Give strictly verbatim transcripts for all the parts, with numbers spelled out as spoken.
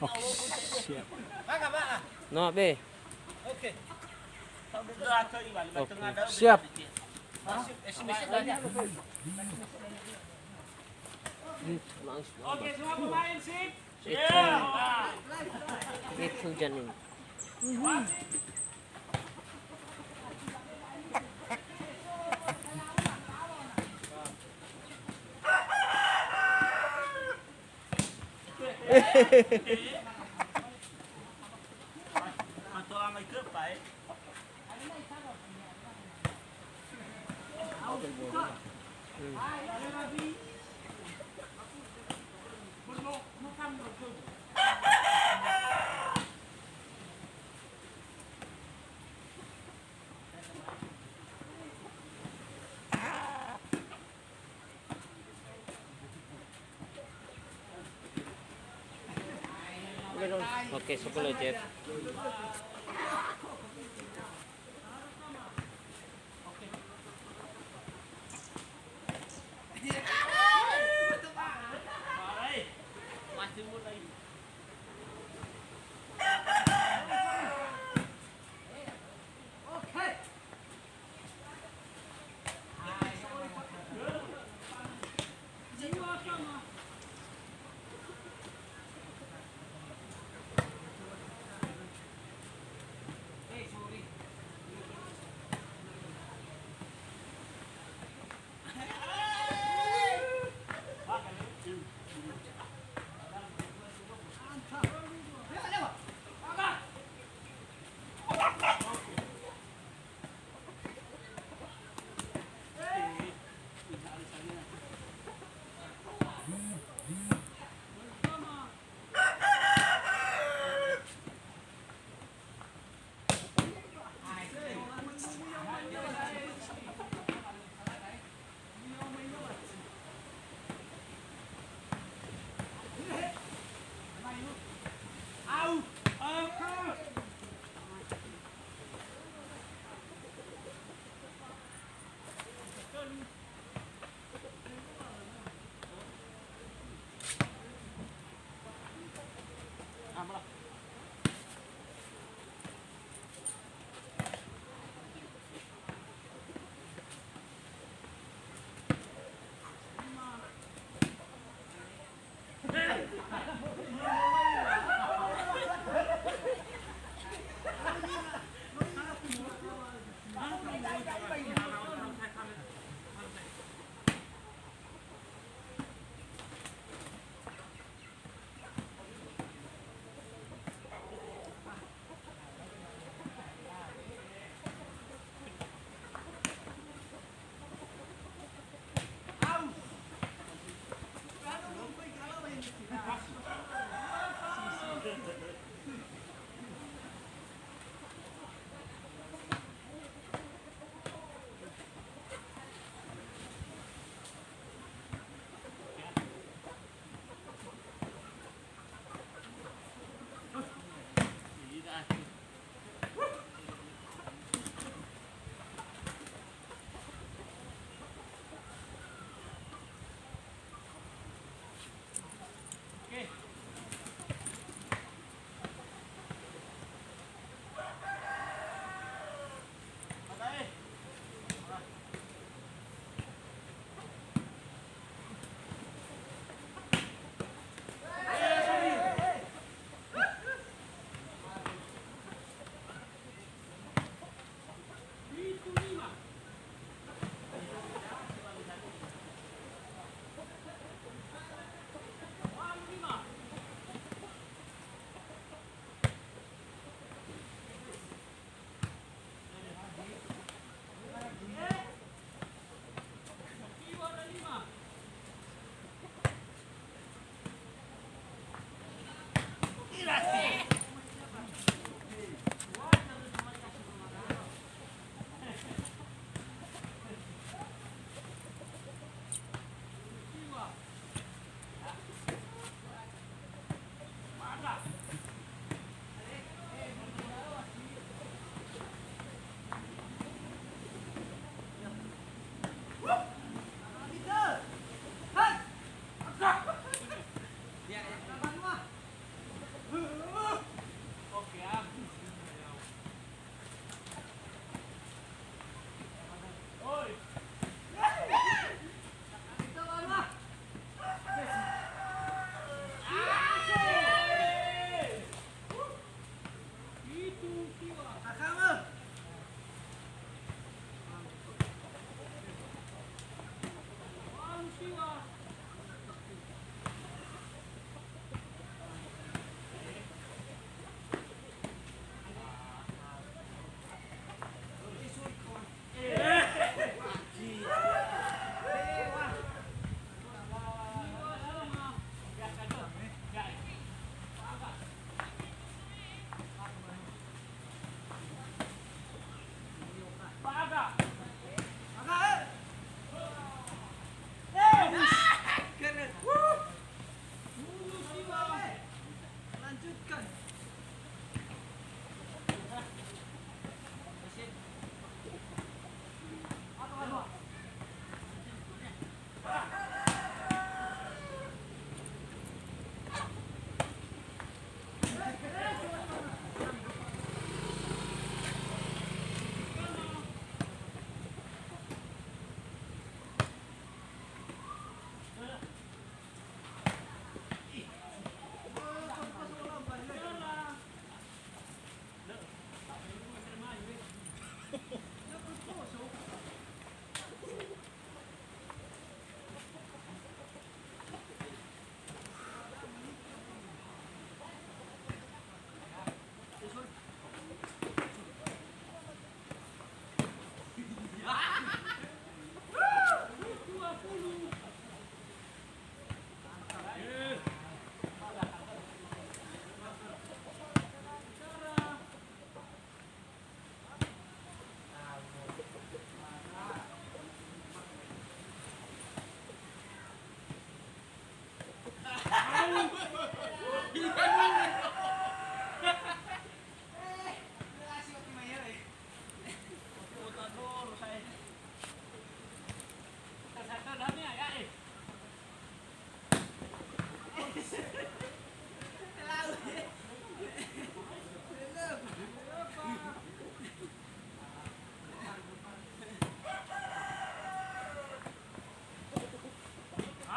Oke, siap. No, Be. Oke, siap. Oke, semua pemain sip. Siap. Itu hujan ini. Oke, sepuluh, Jeff.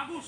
Agus.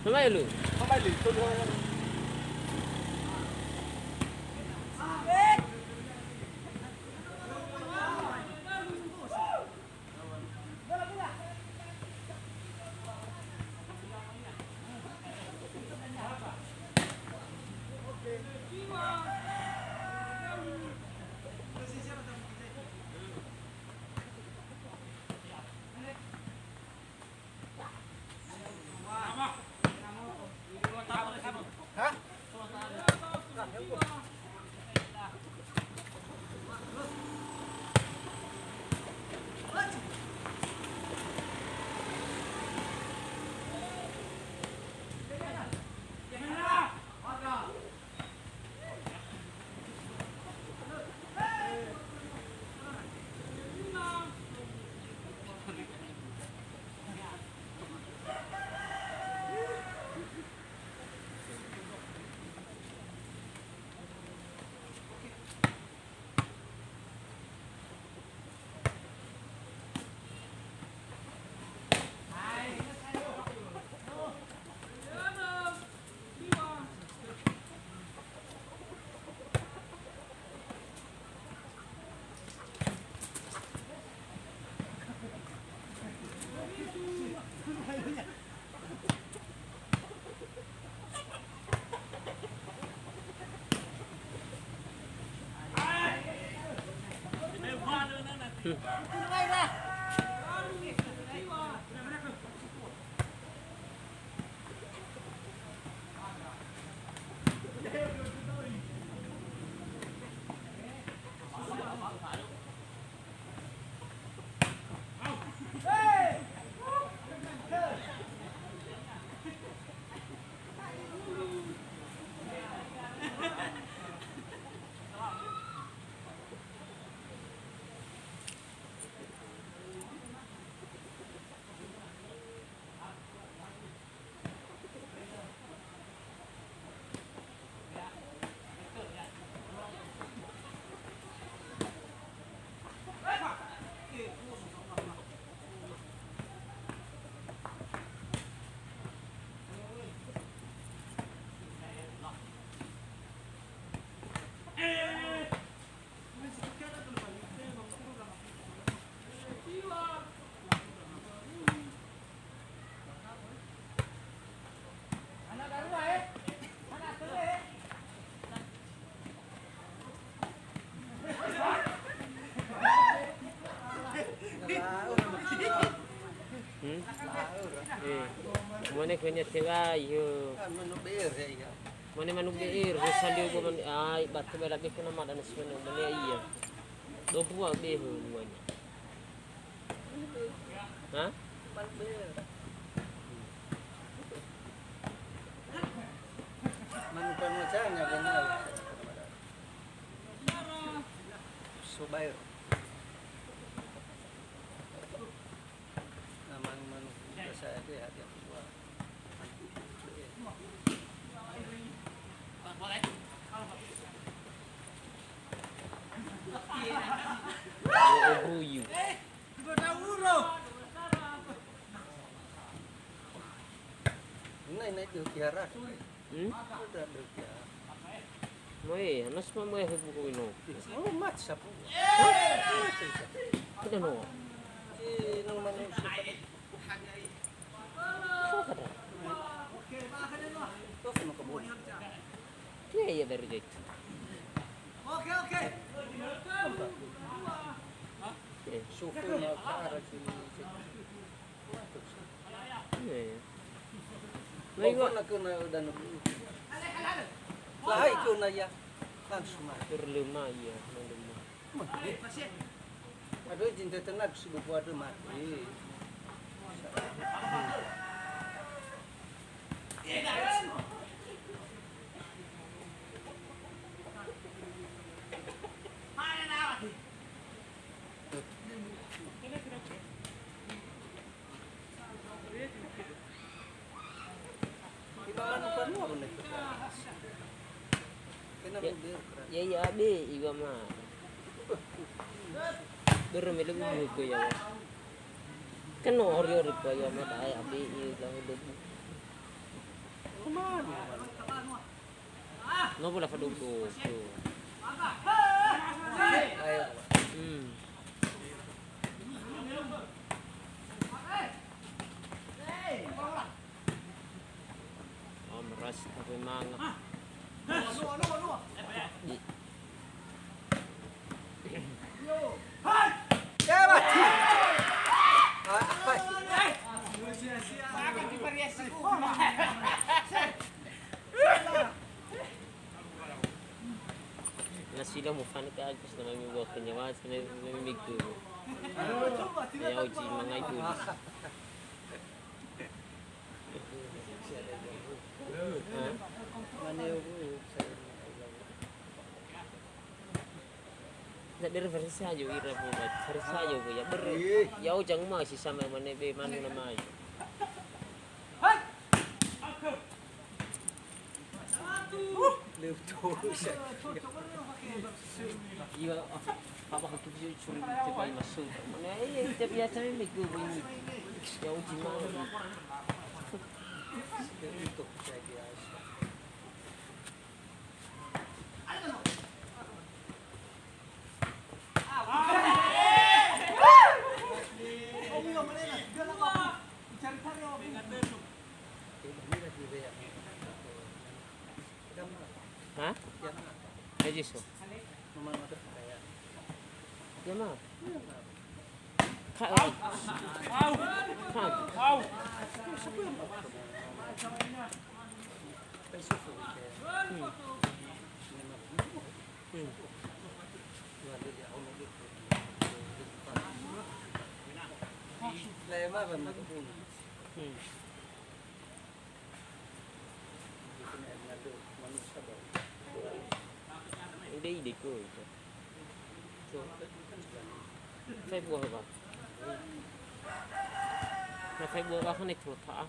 Pemain lu. Pemain lu. Hmm? Eh, mane khönia tebai, yo. Kan menurut B R ya, iya. Mane manuk B R, rosa lio gua mane, ai, batu bela beko nama dana si mane, mane iya. Dua buah B H muanya. Ha? Manuk B R. Manuk B R macamnya, benar. Sobair. Nah, manuk-manuk biasa aja, hati aku buat. Buyu. Nah, ini itu kiara. Hmm? Udah berarti ya. Moe, anas ma moe he buku ino. Oh, mat sapu. Hah? Tidak no. Eh, no mana. Kok ada? Terus mau kebun. Iya, iya, very good. Oke, oke. Eh. Suku mau ke arah sini. Iya, iya. Nah, iwa. Pokoknya kena udah nunggu. Lahai kena ya. Langsung mah. Berlema, iya, berlema. Aduh, cinta tenang, sudah buat mati. Iba manu banua bune. Kena ya, mudir, keren. Ya, ya, be, iba ma. Bere mele ubu ko ya. Kan no ori-ori ko ya ma dai, abe, iba udah. Manu, manu. No bola faduku. Ayo. Hmm. Oh, meras tapi manga. Di. Ya, mati. Ah, apa? Na sila mo fan ka Agus na mami buat penyawa, na mami migdulu. Ya, uji mangai dulu. Hah? Na dere versi ayo ira bu, versi ayo bu ya ber. Ih. Ya ujang ma si sama mane be manu nama ayo. Leuh tou saya. Iya, apa aku tuh curi itu pai masuk. Mana iya, tapi ya cari megu ini. Ya uji mana. Itu saya biasa. Hah? Ya, Jisu. Ya, ma. Ka-, ka-, Hmm. Hmm. Hmm. Ide-ide ko itu. Fai buah apa? Na fai buah apa kan itu tak?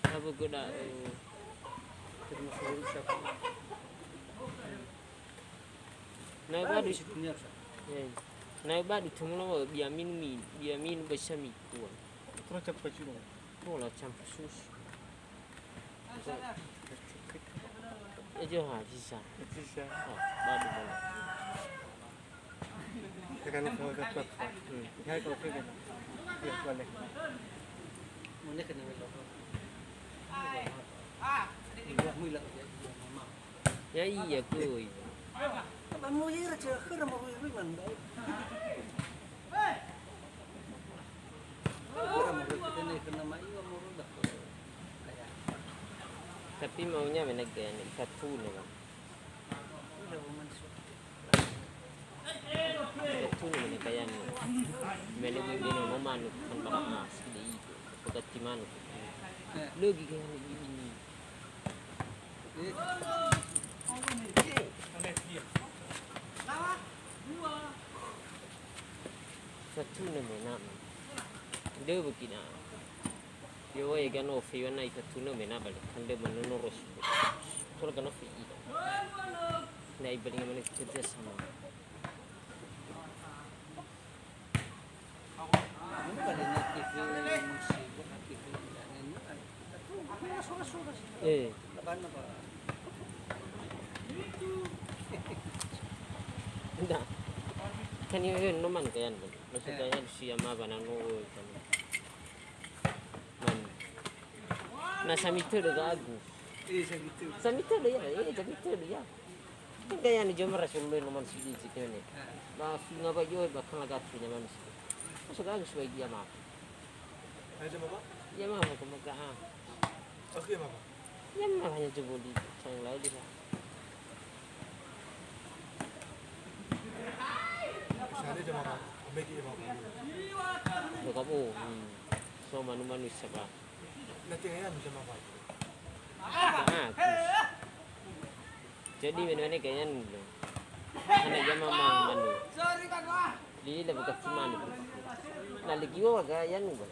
Apa goda, eh, Na badu, eh, na badu tumula wa biamin mi, biamin basami kuan. Terus campur susu. Terus campur susu. Ejo ha, bisa. Bisa. Oh, badu mana. Tekan ke ke ke. Hmm. Ya, kalau ke ke. Ya, boleh. Mana kena melo. Ya, iya, kui. Ba mo ira ce khöra moroi-roi man da'ö. Khöra moroi, kita ne kena mai wa moroi ba. Kayak. Tapi Maunya mena gaya ni ifatune, Bang. Ifatune mena gaya ni. Mena gaya ni no manu kan bala mas, ide itu. Pegati manu. Lagi gaya ni ini. Ifatune mena, Bang. Ide begina. Yo, e gano fe wana ifatune mena bale. Kande manu no ros. Tol gano fe ida. Na ibalinga mane kerja sama. Eh. Nda. Kan yo, yo, no man kayan. Maksudnya, eh, si ama bana no, kan. Man. Na samitö dö gagu. Eh, samitö. Samitö dö ya, eh, samitö dö ya. Kan gaya ni jomara solo no man sidi cik ne. Eh. Ba finga ba yo ba kan lagat punya man sidi. Masuk gagu sebagai dia mah. Ayo jama apa? Ya mah, aku mah, ah. Aku ya apa? Ya mah, hanya coba di sang laut di sana. Sana jama apa? Ambil ke apa? Lo kamu, hmm. So manu-manu siapa? Nanti ya, bisa apa? Ah, kus. Jadi mene-mene gaya nu. Ana jama ma manu. Li la buka ki manu. Na legi wa gaya nu ba.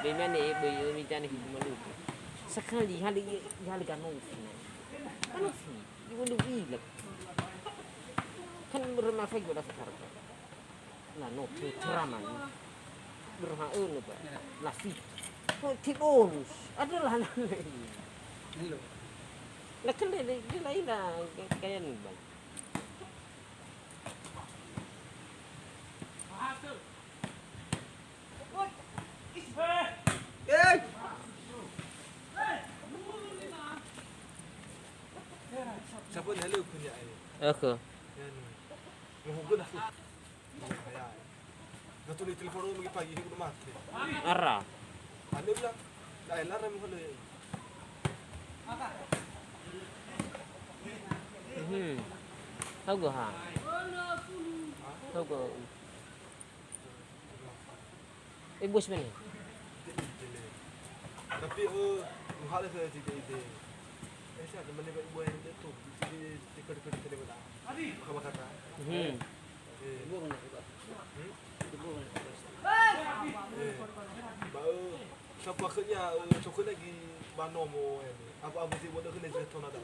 Be mane e be yo mi tane ki manu. Sekali hali, hali gano. Gano. Ibu lu ila. Kan bermafaid pada sekarang. Na no te teraman. Berha'ö ne ba. Ya. Lafi. Ko ti bonus. Adalah na. Hello. La kende de, de la ina gaya ni ba. Eh. Siapa ni hello punya ai? Aku. Ya ni. Mau guna. Gato ni telepon lagi pagi, ini udah mati. Ara. Ane ulang. Dah, lara mau hello ya. Hmm. Tahu gua, ha? Tahu gua. Eh, bos mana? Tapi, oh, muhal saya tidak ide. Eh, saya teman dia buat yang itu. Jadi, dikode-kode tadi, Pak. Apa kata? Hmm. Eh. Buang lah, Pak. Hmm? Buang lah, Pak. Eh. Ba'ö, sapa khönia, eh, so khönia gi ba nomo, eh. Apa, apa sih buat khönia zai tona da.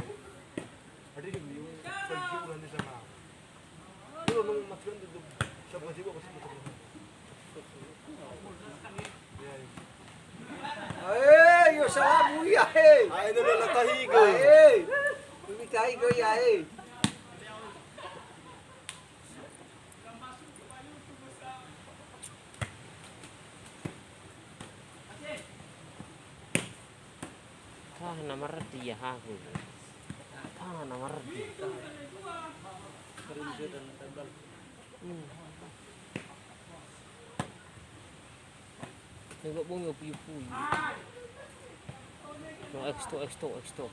Ada di video, pergi ulang di sana. Lu, lu, matikan tu, sapa sih buat, sapa sih buat. Ya, ya. Ae, yo salamu ia, he. Ae, dulu la tahi go. Ae. Umi tahi go ia, he. Taha na mardi ya hahu. Taha na mardi. Hmm. Nggak mau nyupi-nyupi. No, exto, exto, exto.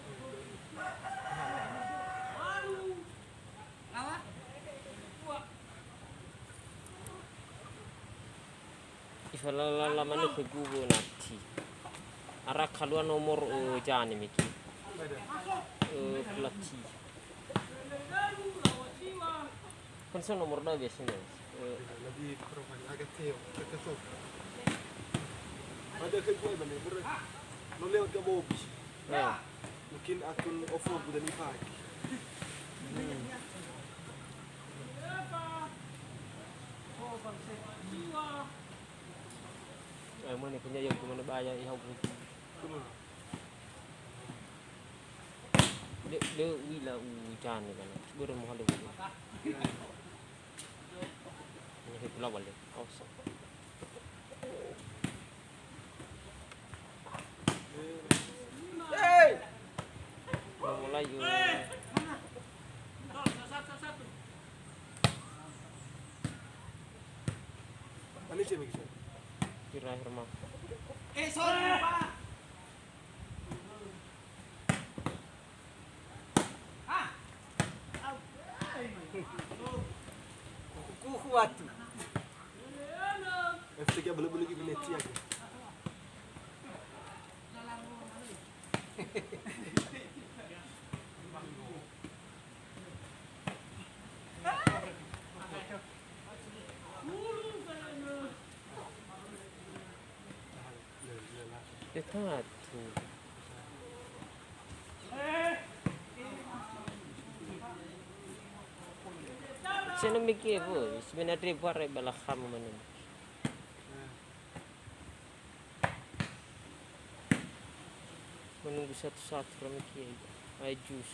Ifalala manö khögu wö nati. Ara kalua nomor, ö, jane miki. Ö, pelati. Kan so nomor dua biasanya. Ö. Lebih kurang agak teo, agak kesel. Ada khögu mana? No lewat ke mobil. Ya. Mungkin akun OVO udah dipakai. Hmm. Ay, mana punya yang tu mana bayar, eh, hau. De, de, uila ujan ni kan. Börö mo hale. Ini pula balik. Oh, so. Hey! Udah mulai, yuk. Ini sih begitu. Terakhir mah. Eh, sorry, Pak. Watu. F T K bulu-bulu di Venezia ke. Etatu. Sena mege wo, semena dre bara bala khama mana. Menunggu satu-satu rame kia. Ayo jus.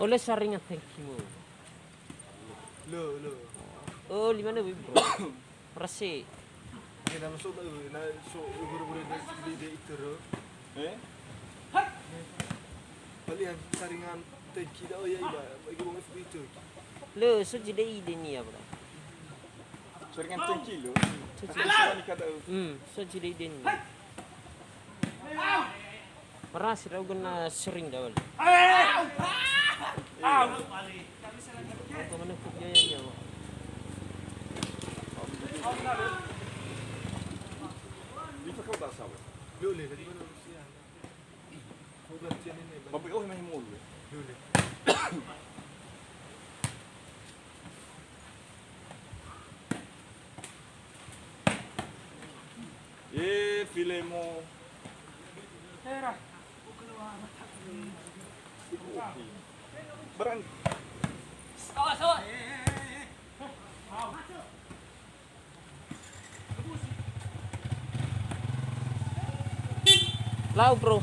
Ole saringa tankimu. Lö, lö. Oh, lima nöbi, bro. Rase. Oke, na so, na so, guru-guru de, de, de itörö. Eh? Balian saringan tanki da, oh, ya, iba, bagi wong F B itu. Lö, so jide ide nia, bro. Saringan tanki, lö. So jide. Saringan kada. Hmm, so jide ide nia. Berhasil aku kena sering dah balik. Au! Au! Aku mana kup ya, ya, ya, Pak. Bisa kau tak sabar? Boleh, tadi mana usia? Kau berhenti ini, Bang. Bapak, oh, main mulu. Boleh. Eh, Filemo. Era. Berani. Awas, awas. Lau, bro.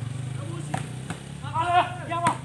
Alah, ya, Bang.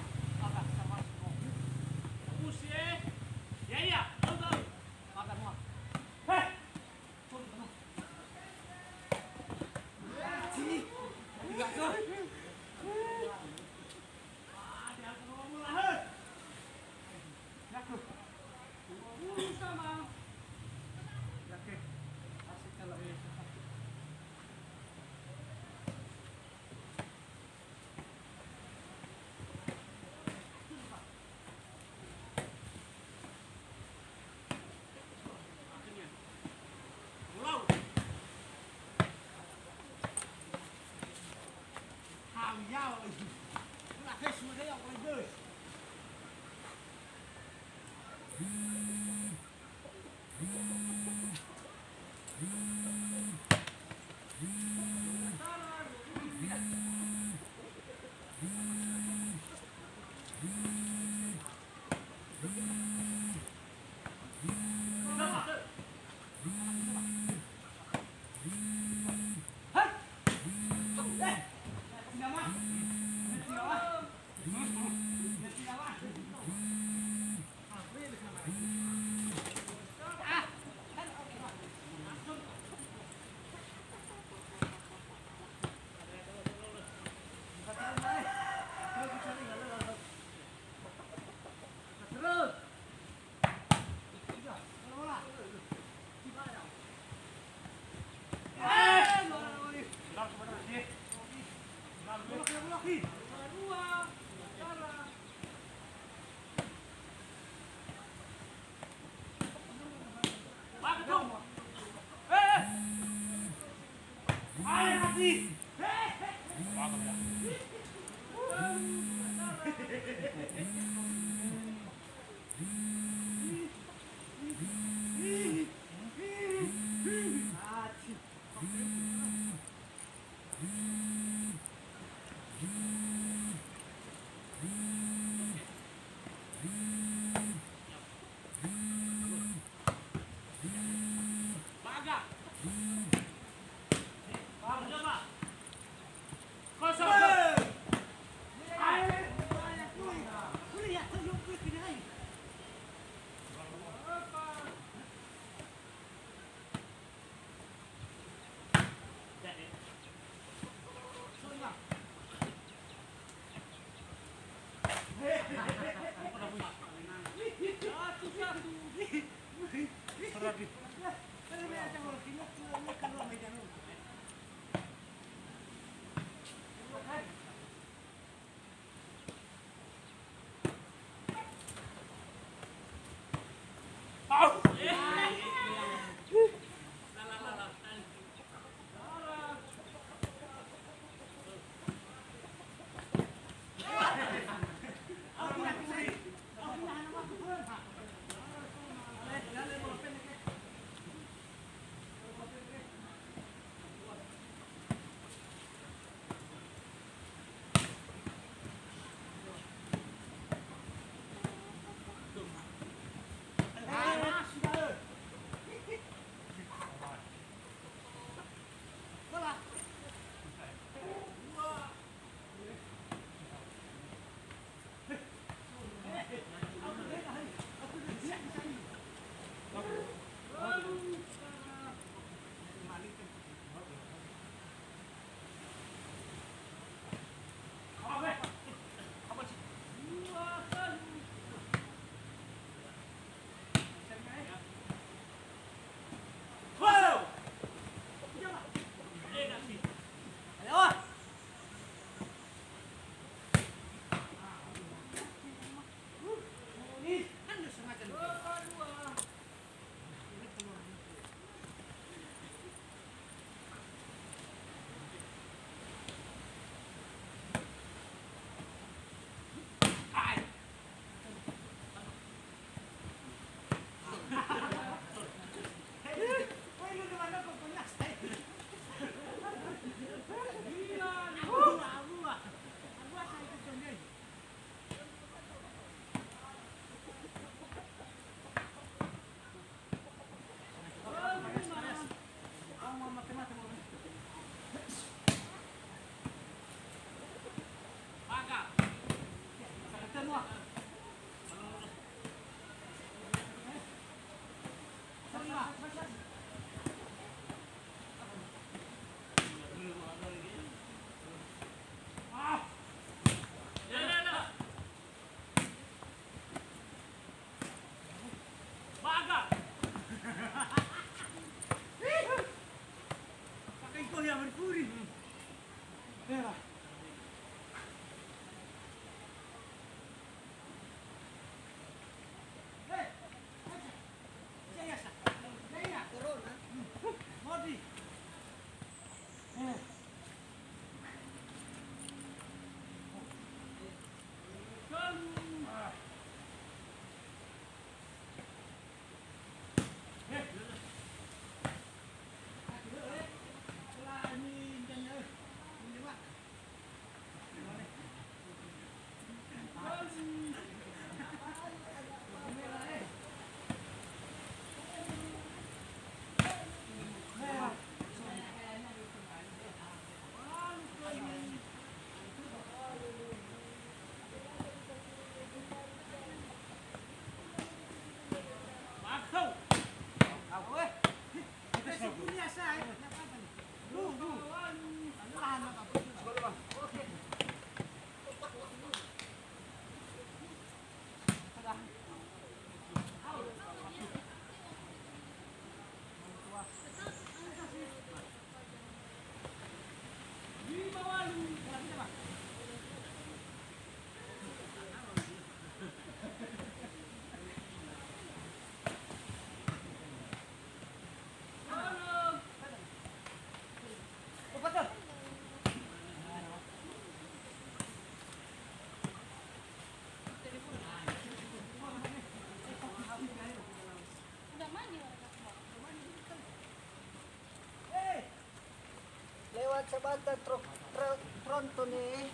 Sabata tro-, tro-, tronton, eh.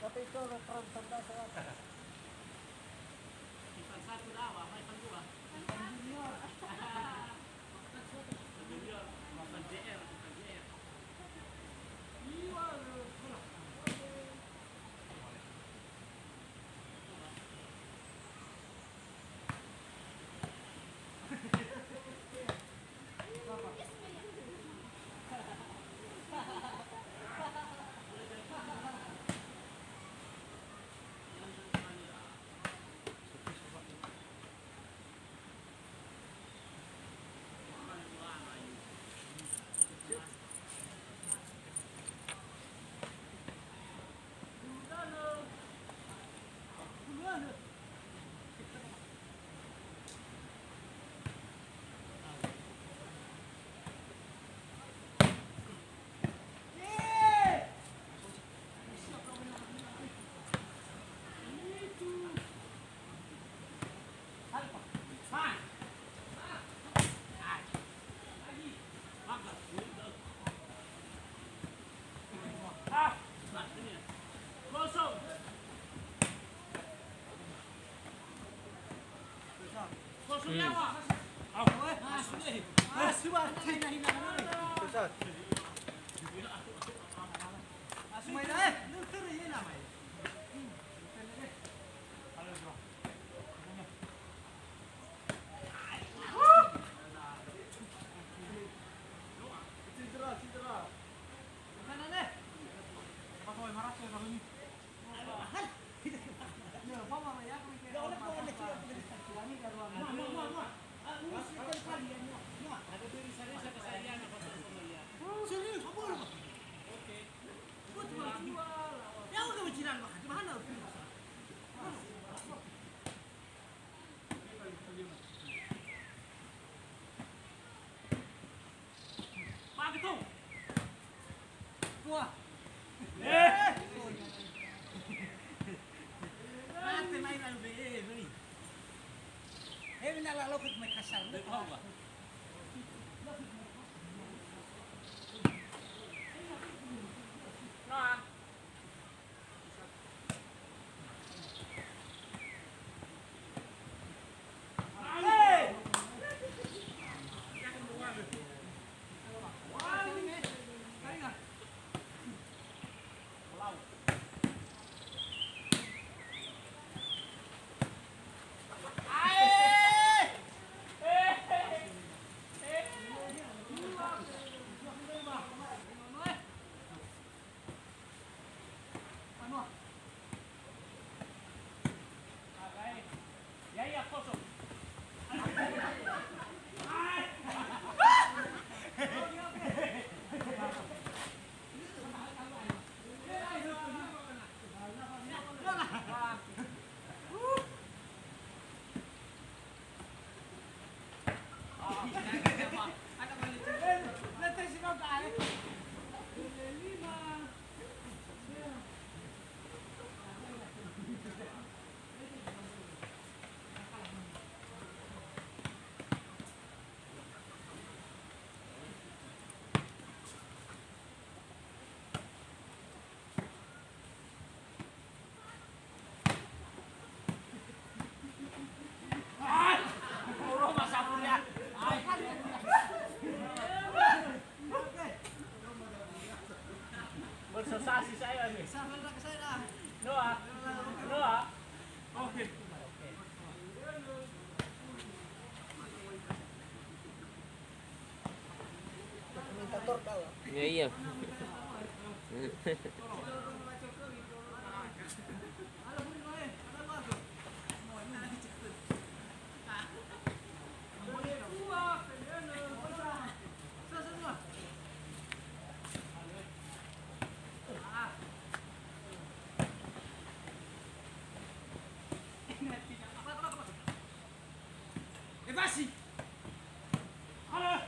Tapi itu tronton dah sabata. Bukan satu dah, apa yang kedua? Bukan junior. Bukan junior, bukan J R, bukan J R. Iya, Wah. Eh. Mate mai na be, eh, beri. Eh, bina la lokit mai kasar. Nah. Bersosialisasi saya nih. Noah. Noah. Oke. Komentator kalah. Ya, iya. Evasi. Halo.